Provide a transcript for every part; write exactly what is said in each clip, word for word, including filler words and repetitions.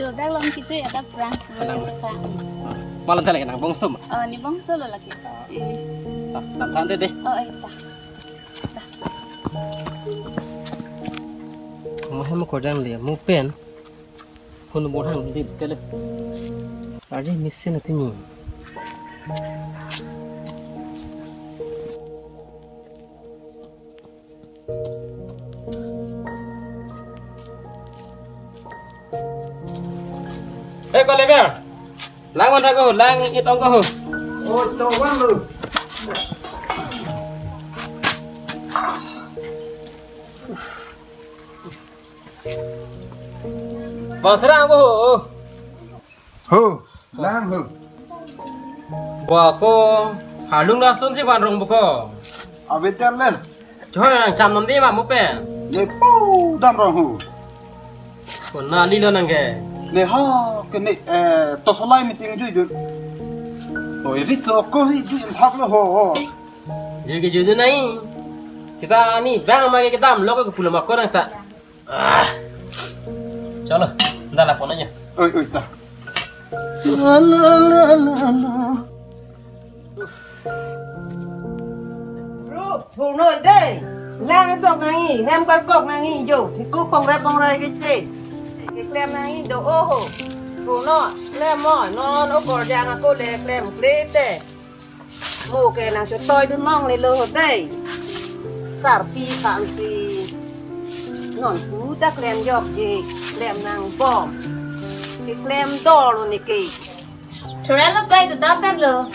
Dak long kejui adap prang. Alang. Kejut ta. Malam tadi nang bongso ma? Oh, ne bongso lo lake. Eh. Ah, nang than deh deh. Oh, eh, ta. Ta. Mo hem korjang le, mo pen. Phone number hang di kele. Arje missing atimi. Hei, kole ber. Lang wan tha ko, lang it ong ko. Oh, to wan lo. Bang serang ko. Ho, lang ho. Bua ko, halung lasun si van rong buko. Ave tel le. Choi nang cham nom di ma mo pen. Le pu dam rong ho. Ko nali lo nang ke. Le ha, kene, eh, tosolai meeting jui jui. Oi, ritso ko hi jui thap lo ho. Jui ke jui jui nai. Sita ni bang ma ke kedam lo ke pulo ma ko nang ta. Ah. Chalo, dah lapor aja. Oi, oi, ta. La, la, la, la, la. Bro, thu noi dei. Lang sok nangji, hem karkok nangji jo. Thikuk pongrai pongrai keche. Keklem nangji do oho. Thu noi, klem noi, non o korjang ako le klem kle te. Mo ke nang chetoi dun longle lo dei. Sarpi kansi. Non pu ta klem jokje, klem nang bom. Keklem dolo ne ke. Chorelo kai tu dapen lo.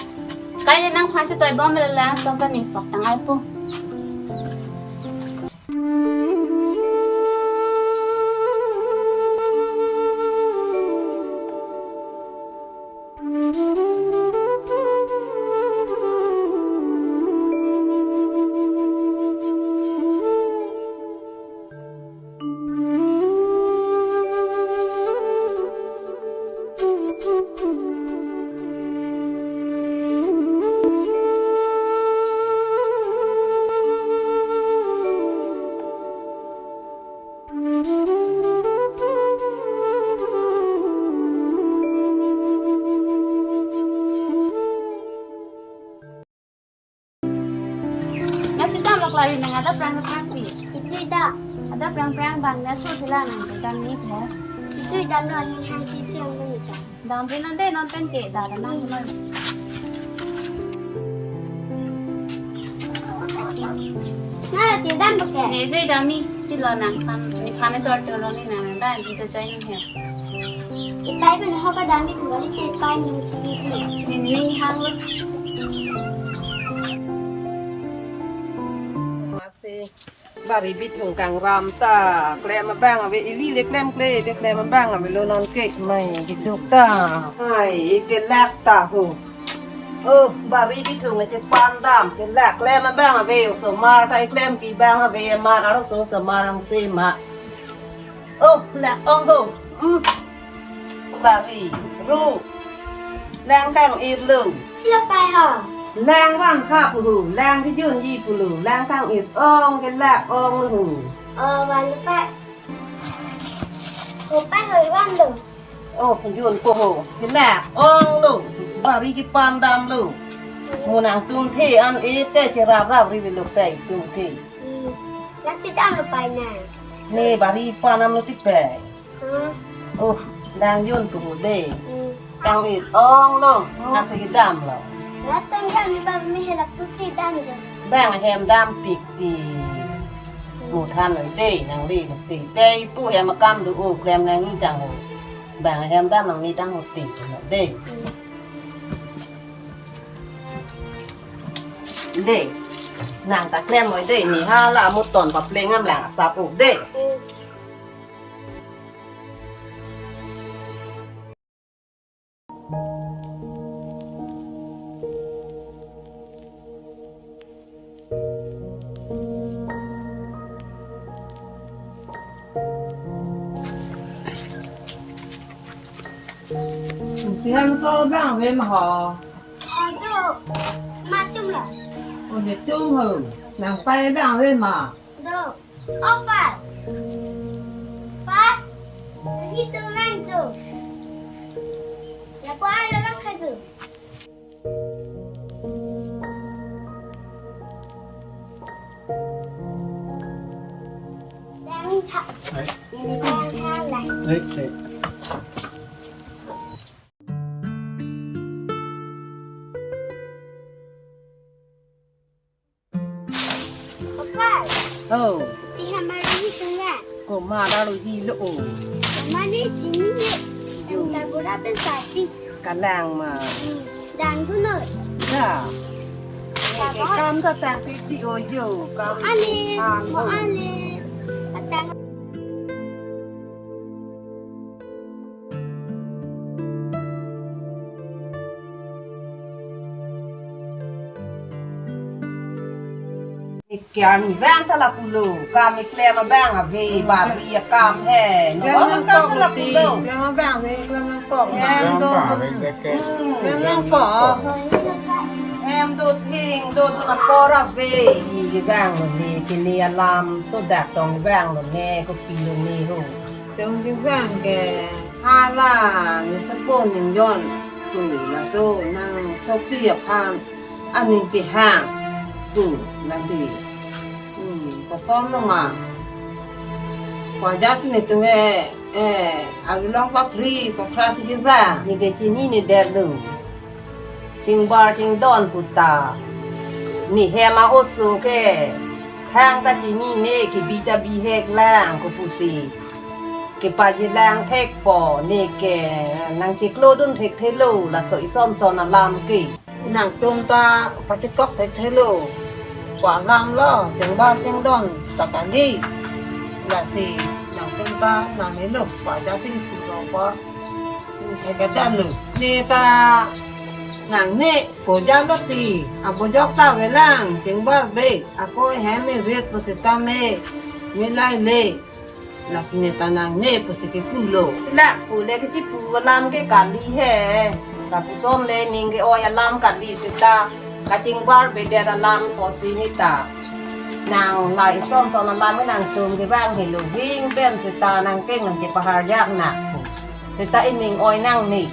Kai ne nangphan chetoi bom le lang sok ta ne sok tang ai pu. Nasi dam lok lari nang adap prang prang pi. Kejui da. Adap prang prang bang na su thila nang dam ni phe. Kejui da no ni han si chiang ni ta. Dam ri non dei non pen ke da da nang non. Na ti dam ke. Ne jui dam ni ti lo nang phan ni phan chor to lo ni nang da di to chai ni he. Ipai pen ho ka dam ni tu kali te pai ni ti ti. Ni ni hang lo. Masi. Bari bithung kangram ta, klem abang ave ili le klemkle, le klem abang ave lo non ke mai diduk ta. Hai, kelak ta ho. Oh, bari bithung chepan dam, kelak klem abang ave, osomar ta klempi abang ave, mar arloso osomar angse ma. Oh, lak ong ho. Hmm. Bari, ru. Lang kang-ir lo. Lo pai ho. Lang van kha pu ho, lang kejunji pu lo, lang kang-ir ong kelak ong lo ho. Oh, van lo pai. Ho pai ho van lo. Oh, jun ko ho, kelak ong lo. Bari kepan dam lo. Mo nangtum the an-e te cherap rap ri lo pai tum the. Hmm. Lasi dam lo pai na. Ne bari pan dam lo ti pai. Hmm. Oh, lang jun ko ho dei. Hmm. Kang-ir ong lo, hmm, nasi kedam lo. Latum dam ni bab mi hela pusi dam jo. Bang hem dam pik ti. Mo than noi dei, nangli ti. Dei pu hem akam do o klem nangji tang ho. Bang hem dam nangji tang ho ti lo dei. Hmm. Dei. Nang ta klem noi dei, ne hala mo ton papleng am lang asap o dei. Hmm. Ti hem to bang ave ma ho. Aduh, matum la. Oh, ne tum ho. Nang pai bang ave ma. Do. Opa. Pa. Hitu lang tu. Kuar lama khaju. Dami tha. Hai. Ini kan lah. Hai, hai. Papa, Oh, ti hamari ni tunga. Ko mara lo hi lo. Mane chini ne. Em sabura pen sapi. Kalang ma. Hmm, dang duno. Ya. Papa. Kam ta tang pi ti o yo. Kam Mo ane, tang mo o. Ane. Patang. Keklem abang ta lapulo, kam keklem abang ave, Hmm. Barbie akam he. No, Klem abang nangkok ta lapulo. Klem abang ave, klem nangkok. Hem do. Klem nangkok. Hmm. Klem nangkok. Hem do thing, do do na por ave. I abang lo ne, kini alam to dak tong abang lo ne, kopi lo ne ho. Tong di abang ke hala, ni sepo ning jon. Tu, laso nang sopi aphan aning kehang. Tu, nanti. Hmm, koson lo ma. Ko ajat ni tu eh, eh, arulong papri, papra si kiba. Ne ke chini ne der lo. Chingbar chingdon puta. Ne hem a-oso ke. Hang ta chini ne kebi ta bihek lang ko pusi. Kepaji lang thekpo ne ke nangchiklo dun thekthelo laso ison son alam ke. Nangtum ta pachikok thekthelo. Ko alam lo, chingbar chingdon ta kali. Lasi nangtum ta nangne lo, ko ajat si pulo ko. Thekthedam lo. Ne ta nangne, ko jam lo ti. Abojok ta avelang, chingbar be. Ako hem me vet pusitame. Milai le. Lak ne ta nangne pusi kepulo. Lak pu le kechipu alam ke kali he. Lapuson le ning ke-oi alam kali seta. Kachingbar bedet alam kosi ne ta. Nang la ison son alam nangtum kevang helo ving pen seta nangkeng nangchepahar jak nak. Seta ining oi nangne.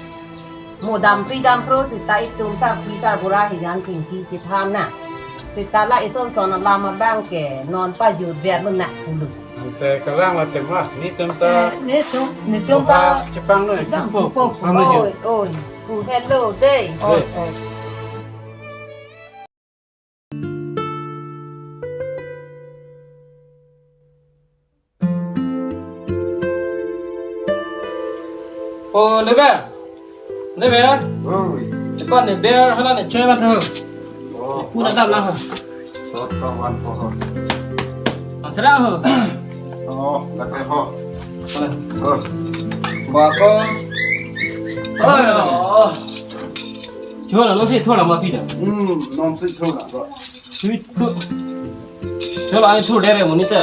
Mo dampri dampro seta itum sarpi sarbura hijan chingki chethan na. Seta la ison son alam abang ke non pajut vet lo na pulo. Ante kalang la tema, netum ta. Netum, netum ta. Chepang no, dam chepok. Chepok. Oi, oi. Ku hello dei. Oi, oi. O, Lebe. Lebe. Oi. Cepat ne ber hala ne choi mat ho. Oh. Puna dam lang ho. Sot ka wan po ho. Asra ho. Oh, lake ho. Hola. Oh. Ba ko. Oh. Chua la, nonsi thor la ma pi da. Hmm, nonsi thor la ba. Sweet ko. Chua la, ani thor dere monit ta.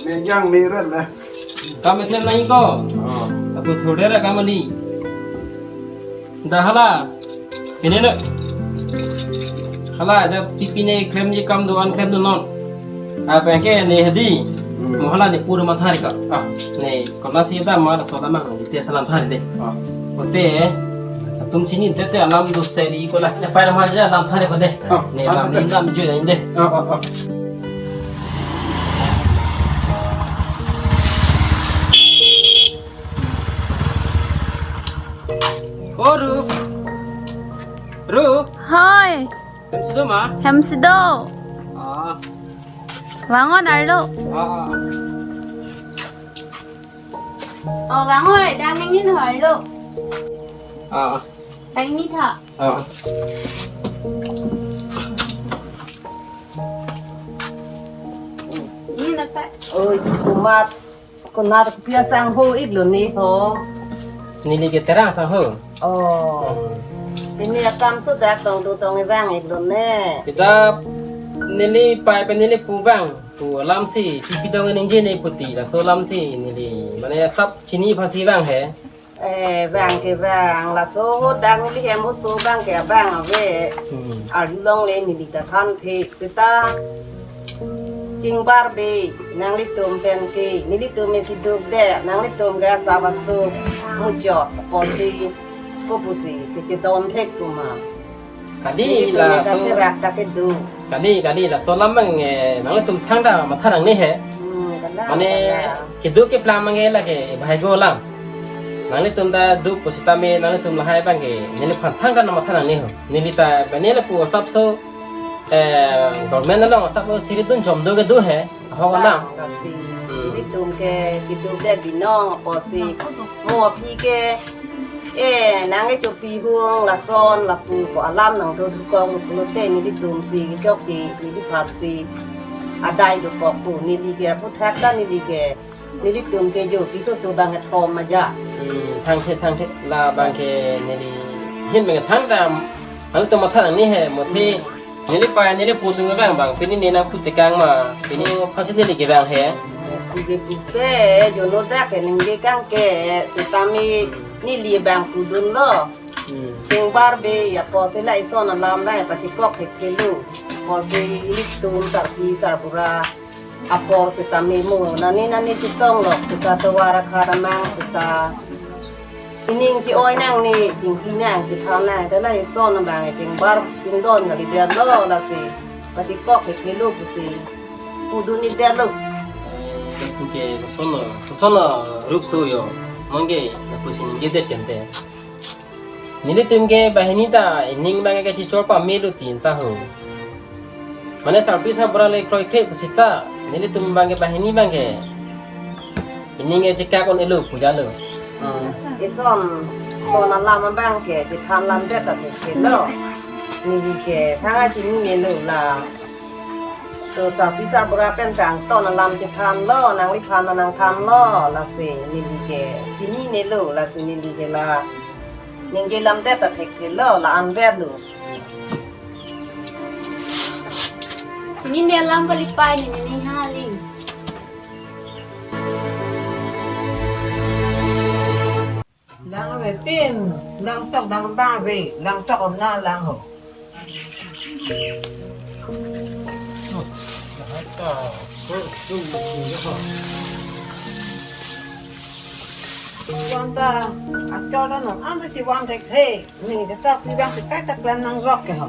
Me jang me ran la. Kam klem nai ko. Oh. Apo thor dere kam ani. Da hala. Pine na. Hala ja pipi ne klemji kam do-an klem do non. Apa ke ne hadi. Hmm. Mo hala ne pura mathari ka. Ah. Ne, kola si da ma da soda ma. Te salam thari de. Ah. Ote, atum chini te te alam do seri ko la. Ne pai ma ja alam thari ko de. Ah. Ne alam ni dam ju de. Ah, ah, ah. O Rup. Rup. Hoi. Hem si do ma? Hem si do. Ah. Vang-on arlo. Ah, ah. O, vang hoi, dam ingni tha arlo. Ah. Dam ingni tha. Ah. Ini napa? Oi, kumat. Konat kopi asangho iklo ne ho. Neli ke Terang asangho. Oh. Pini akam sudah tong do tong vang iklo ne. Kita neli pai pen neli pu vang. Pu alam si pipi tong ningje ne puti. Laso alam si neli. Mane sap chini aphan si vang he. Eh, vang ke vang, laso ahut dang neli hem ahut so vang ke vang ave. Hmm. Arjulong le neli ta than the seta. Chingbar be, nanglitum pen ke, nelitum me kiduk de, nanglitum ke asap asuk, mujok, kosi. Ko pusi, kiki don thek kuma. Kali, ini laso, kaki rak kaki du. Kali, kali, laso alam abang, eh, nanglitum thangta matha nangne he. Hmm, kala, mane, kala. Kedo keplang abang ke lake, bahai go alam. Nanglitum ta du pusitame, nanglitum lahai abang ke, neliphan thangta matha nangne ho. Neli ta, bane lapu asapso, eh, government along asapso siri dun jom do ke do he. Ahok alam. Bang, lasi. Hmm. Nelitum ke, kedo ke binong, apotsi, mo aphi ke, eh, nang kechopi hung, lason, lapu, ko alam nangdodun kong, pulote, nelitum si, kechok ke, neliphan si, adai dokok pu, neli ke, aphuthak ta neli ke, nelitum ke jo, piso so bang thom aja. Hmm, thangthe, thangthe, labang ke, neli, hin bang thangta, nanglitum matha nangne he, mothe, nelipei, nelipu atum abang abang, pini ne nangpu tekang ma, pini phansi neli kevang he. Pu ke pupe, jono dak ke ningje kang ke, sitame neli abang pudunlo. Hmm. Kengbar be, ya apotsi la ison alam la, pachikok ke kelo. Apotsi ilitum sarpi sarbura apor sitame mo, nani nani chetong lok, sita tovar akhat amang, sita ining ke-oi nangne, tingki nang, kethan nang, ta la ison abang, kengbar, kengdon kali detlo, lasi. Pachikok ke kelo pusi. Pudun-ik detlo. Eh, lapu ke kosonlo, kosonlo rup so yo. Mangke, lapusi ningje det kente. Nelitum ke banghini ta, ining abang ke chichor pamelo tin ta ho. Mane sarpi sarbura le kroikre pusita, nelitum abang ke banghini abang ke. Ining ke chikak un-elo puja lo. Hmm. Ison, ton alam abang ke, kethan lam det ta thekthelo. Neli ke, thang achinine lo la. To sarpi sarbura pen tang ton alam kethanlo, nangliphan nangthanlo, lasi neli ke, chinine lo, lasi neli ke la. Ningje lam det ta thekthelo, la-an ver lo. Chinine alam kali pei, neli ning ha ling. Lang ave pin, lang tok dang bang ave, lang tok om na lang ho. Wan ta, achor ta non, an ta chiwan thekthe, ni ta tak pi bang si kai ta klem nangrok ke ho.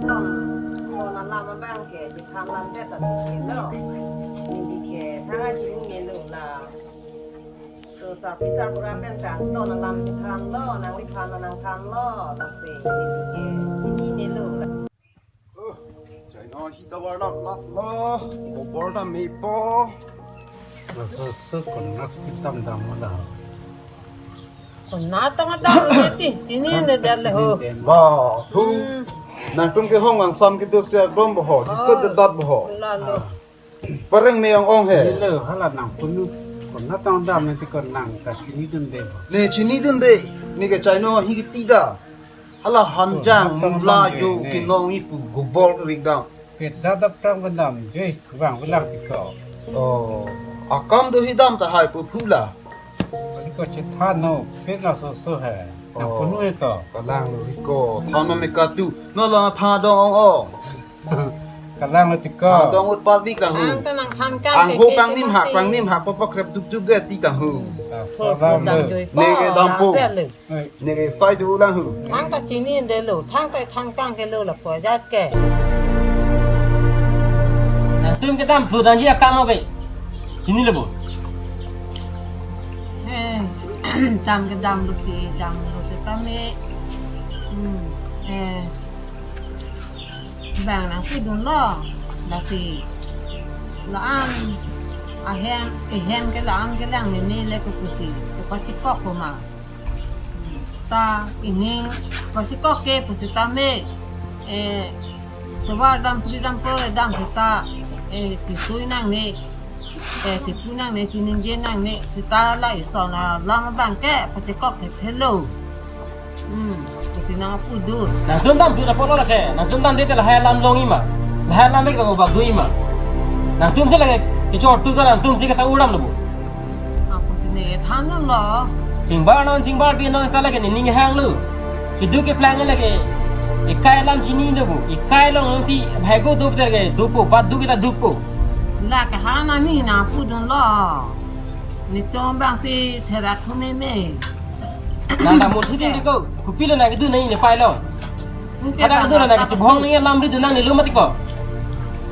Ton, ton alam abang ke, kethan lam det ta thekthelo. Neli ke, thang achinine lo la. To sarpi sarbura pen tang ton alam kethanlo, nangliphan nangthanlo, lasi neli ke, chinine lo la. Oh, China hi tovar dam lat lo, gobor dam mepo. Laso so konat kedam dam la. Konat tang dam le ti, chinine det le ho. Ba, hu. Hmm. Nangtum ke hong angsam kedo si akdom bo ho, jisat, oh, dedat bo ho. La lo. Ah. Pareng me ong ong he. Nilo, hala nang punu. Konat tang dam ne ti kon nang ta chinidunde bo. Ne chinidunde. Ne ke China hi kiti da. Hala hanjang, oh, mula jo, ne kinong ipu gobor rik dam. Pet da dap tang kedam, joi kubang bilang ti ko. Oh, akam do hi dam tahai pu phula. Kali ko chethan no, pet laso so he. Nang, oh, punu he ko. Kalang lo hi ko, than no me katu. No la pha dong ong ong. Kalang lo ti ko. Pha dong ut pal bik lang hu. Ang ta nangthan kang, ang ke ho ke pangnim ke hak, mati, pangnim hak, popo krep dup dup de ti kang hu. Ah, oh, kalang lo. Dam joi. Ne ke dam po. Dam le. Oi. Ne ke sai du lang hu. Thang ta chinidelo, thang ta than kang ke lo lapu ajat ke. Nangtum kedam phu dangji akam ave. Chinilo bo. Eh, dam kedam lo si, dam lo si kami. Hmm, eh. Bang nangpudunlo, lasi la-an ahem, ehem ke la-an kelang meme le ko pusi, ko pachikok ko ma. Ta ining pachikok ke pusitame, eh, tovar dam puri dam pro dam seta, eh, tisui nangne. Eh, tipu nangne, tiningje nangne, seta la ison alam abang ke, pachikok thekthelo. Hmm, pusi nangpudun. Nangtum dam dut apotlo lake, nangtum dam det te lahai alam longji ma. Lahai alam bek bak duji ma. Nangtum si lake, kechor tu ta nangtum si kata ulam lo bo. Apo si ne than lo. Chingbar non, chingbar pi non seta lake ne ning hang lo. Keduk keplang lake. Ekai alam chinilo bu. Ekai along si bhai ko dup lake. Dupo, bat duk kita dupo. La ke ha na ni na pudunlo. Netum abang si therak thu meme. Nang ta muthu dei ko. Kopilo nang kedun nang ne pai lo. Ada kedun nang kachibhong nang alam ridun nang ne lo mati ko.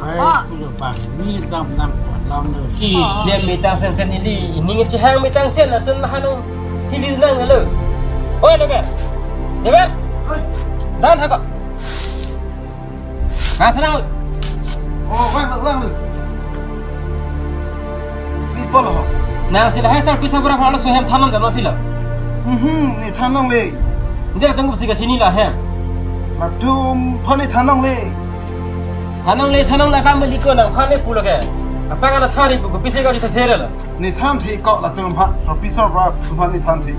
Ai, Oh. Pulo bang, ni dam dam ko dam lo. I, Oh. Dia metang sen sen ili, ini ngi chihang metang sen, atun mahanung hili nang lo. Oi, leber. Leber. Oi. Dan hako. Nang sana, oi. Oh, bang, bang, bang. Pi pulo. Nang sila hai sar pisa pura phala so hem thanlong dan ma pilo. Mhm, ne thanlongle. Dia tunggu sika chinilo hem. Latum pha ne thanlongle. Thanlongle, thanlongle kam beli ko nang pha ne pulo ke. Apa kana thari pu ko pisi ko di therelo. Ne thanthe ko latum pha, so pisa pura pha ne thanthe.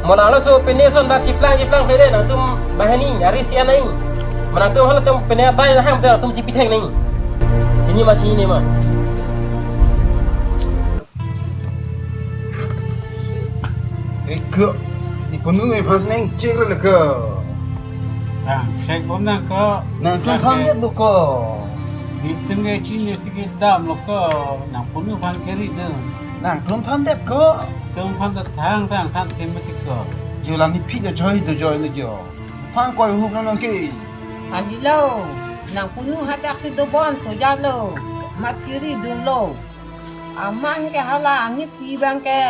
Mona lo so pine son da chiplang chiplang pede nangtum bahani ari si anai. Mona tum halatum pine atai na ham tum chipithek nai. Ini masih ini ma. Eko, nepunu e phas neng chek le ko. Nang chek bom nang ko. Nangtum phan det lo ko. Netum ke chini si kedam lo ko. Nangpunu phan keri dun. Nangtum phan det ko. Tum phan det thang thang thang them mati ko. Jo la nephi jo joi do joi lo jo. Phan koi hup nang ke. Alilo, nangpunu hadak si dobon ko jalo. Mat keri dunlo. Aman ke hala anit pi abang ke.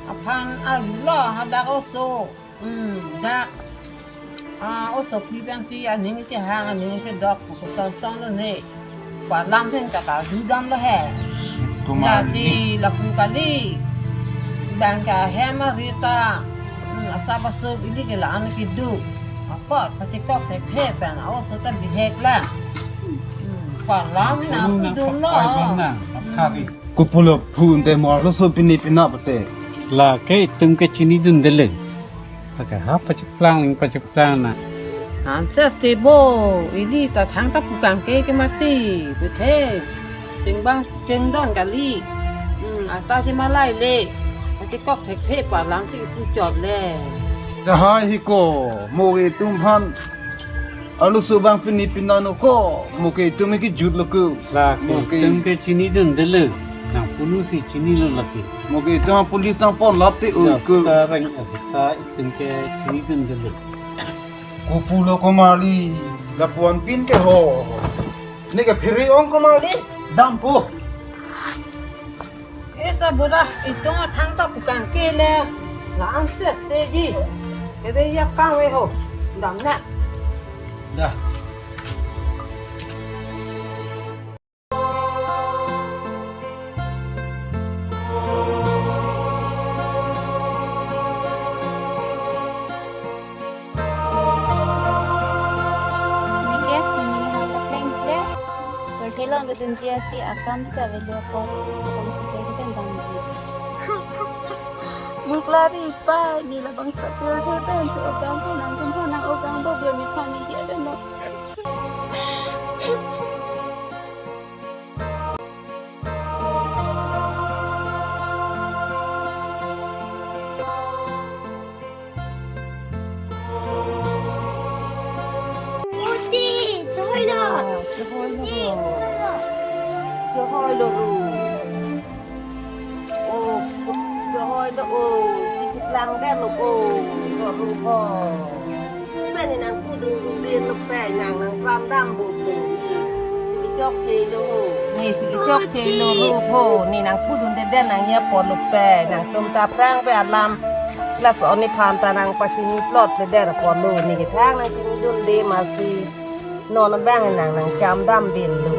Aphan alulo hadak oso. Hmm, dak. Ah, oso pi abang si aning kehang aning kedok pu kosong song lo ne. Pu alam sen kata dudam lo he. Kumar Dati di. Lapu kali. Abang ke hem arita. Hmm, asap asap ili ke la-an keduk. Apot pachekok thekthe pen a-oso ta bihek lang. Hmm, pu alam na Nang pudunlo. Pakai bang nang, athari. Kopulo phun te mo arloso pini pina pute. La ke itum ke chinidunde le. Lake ha pachiplang ning pachiplang na. Anses te bo, ili ta thangta pu kangke ke mati, puthe. Chengbang chengdon kali. Hmm, ata si malai le. Pachekok thekthe pu alam si pu chot le. Dahai hi ko, mo ke itum phan. Arloso abang pini pina no ko, mo ke itum ke jut lo ko. La ke Mo ke itum ke chinidunde le. Nangpunu si chinilo lake. Mo ke itum police nangpon lap te oi ko. Sekarang ta itum ke chinidunde le. Kopulo ko Marli, lapu-an pin ke ho. Ne ke phere ong ko Marli, dampo. Esa boda itum athangta pu kangke le, la anses te ji. Ede ya kangve ho, damna. Da. Nike, nini hang kapleng ple. Perthelon kedun jia si akam sa velo ko, akam sa velo pen dam ji. Muklari pa, ni labang sa perthe pen, so ogang pen, nang tum nang ogang bo, belum ni pani dia dan no. Oti, chohoi lo. Chohoi lo. Oti, chohoi lo. Chohoi lo ru. Oh, chohoi lo, oh. Kiki plang den lo, oh. Lo ru, oh. Pen ni nangpudundun lo pen nang nangpram dam bo pen ni. Si kechokche lo ho. Ni si kechokche lo ru ho. Ni nangpudunde den nang ya pon lo pen. Nangtum ta aphrang pen alam. Laso nephan ta nangpachini plot le der pon lo. Ni kethang nangchinidunde masi. Non abang nang nangcham dam bin lo.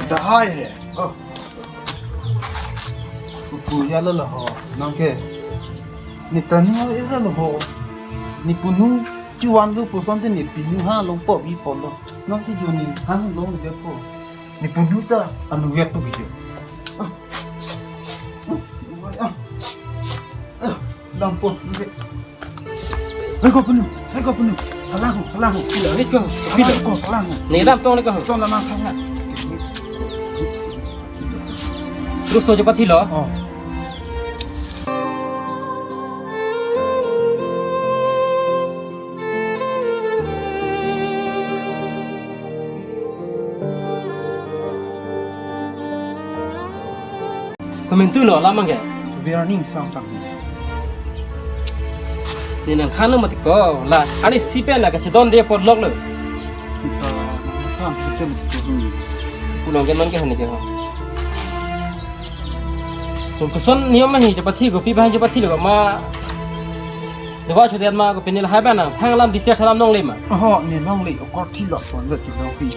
Dahai he. Oh. Kuku ya lo ho. Nang ke. Ni tani ya lo ho. Nepunu chuan lo puson te nepinu ha lo po bi po lo. Nang ti jo ni ha lo de po. Nepunu ta anu ya tu bi jo. Ah. Ah. Ah. Lampun. Hai ko punu. Hai ko punu. Kalang ho, kalang ho. Pilo, hit ko, pilo. Kalang ho, kalang ho. Ne dam tong ne ko. Son lamang thang na. Terus to cepat hilo. Oh. Komentu lo lamang ke. Biar ning sang tak. Ne nangthan lo mati ko la. Arnisi pen la kachedonde apor lok lo. Kita nangthan kita betul. Pulang ke non ke hane ke ho. Ko koson niom ma hi cepat hi, kopi bahan cepat hi lo ma. Dewa chodet ma, kopi ne lahai ba nangthang alam details alam longle ma. Oho, ne longle, okor thilo pon vet longle.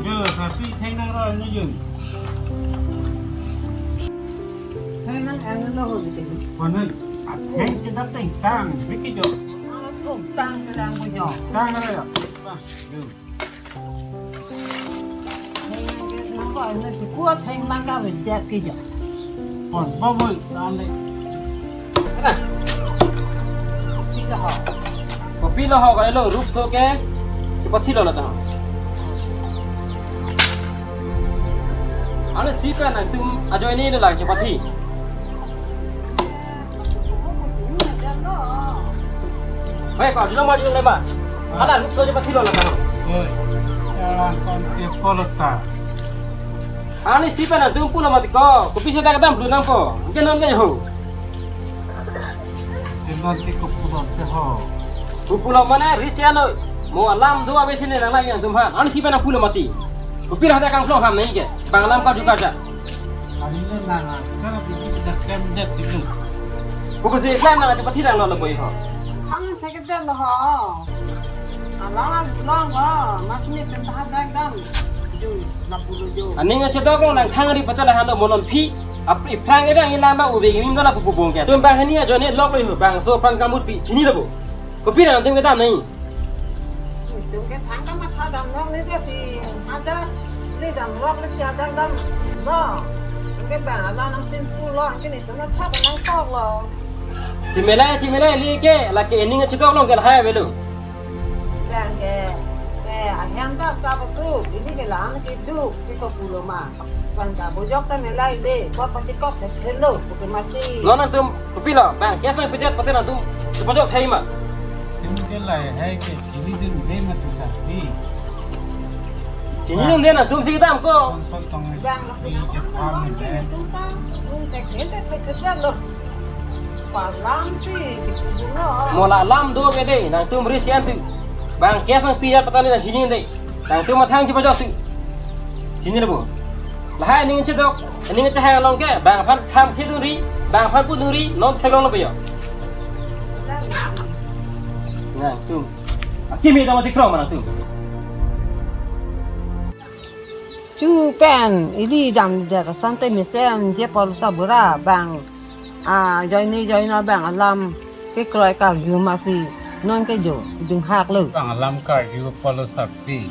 Yo, tapi theng nangroi nu jun. Theng nang ang lo ho gitu. Kono, theng kita theng tang, biki jo. Ang lo theng tang ke lang ko jo. Tang lo ya. Yo. Nang ko ang lo kuat theng bang ka wejat ke jo. Pon, bo bo, lan le. Ana. Pilo ho. Kopilo ho, kali lo, rup so ke. Cepat hilo na ta. Arnisi pen nangtum ajoine lo lang cepat hi. Hei, ko dilo mari le ma. Ana rup so cepat hilo na ta. Oi. Orang kon ke polota. Arnisi pen nangtum pulo mati ko, kopi seta kedam pulo nangpo. Ke non ke ho. Ke non ke ko pulo ke ho. Ko pulo mane risi ano. Mo alam do abisi ne nang lagi nangtum ha. Arnisi pen nang pulo mati. Kopi rada kangplong ham nai ke. Bang alam ka juga ja. Ani ne nang kan bisi kita klem det gitu. Ko kosi klem nang aja pati nang lo lo boi ho. Ang sakit det lo ho. Alang alang ho, mas ni penta dak dam. Jung, lapu lo jung. Aning achedok lo nangthang ri pata lahan lo monon phi. Ap iprang edang ilang ba uve ngim dala pupu bong ke. Tum bang hani ajoine lok lo bangso aphan kamut pi chini lo bo. Kopi nangtum kedam nai. Tum ke thang kamatha dam lok ni jadi ada ni dam lok ni si ada dam lo. Tum ke bang ala nangtin pu lo, ke ni tum na tha nangtok lo. Chimela, chimela, ili ke, lake aning achedok lo ke lahai avelo. Bang ke, eh, ahem ta ta betul. Ini ke lang ke duk, ke ko pulo ma. Bang ka bujok ta melai de, ko pati kok ke thelo, ko ke mati. Lo nangtum, kopilo, bang, kes nang pidet, pati nangtum, sepajok thai ma. Tum ke lahai ke, ini dun de mati sakti. Chini dun de nangtum si kedam ko. Konsol tong. Bang, ini cepat ni de. Tum ta, tum ke kente ke ke lo. Palam si, gitu no. Mo la alam do ke de, nangtum risi antu. Bang, kes nang pidet, pati nang chini de. Nangtum mathang chipajok si. Chini le bo. Lahai aning chedok, aning chehang along ke, bang aphan tham khedun ri, bang aphan pudun ri, non theklong lo bo yo. Nangtum. Akimi dam atik krong ma nangtum. Chu pen, ili dam det asonte mesen, je pol sabura, bang. Ah, ajoine ajoine bang alam kekroi karju masi non ke jo dinghak lo. Bang alam karju apotlo sakti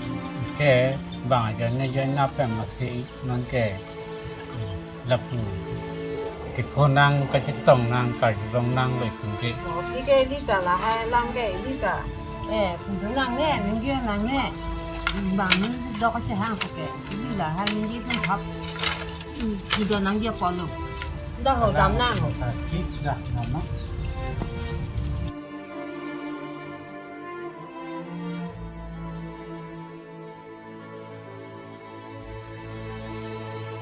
ke bang ajoine ajoine pen masi non ke lapu. Ke konang kachetong nang karju long nang lo tum ke. Oh, ke ke ili ta lahai alam ke ili ta. Eh, pudu nang ne, ningje nang ne. Bang nang dok kachehang ke. Ili lahai ningje pun hap. Pudu nangji apotlo. Dah ho dam nang ho. Dah dam nang.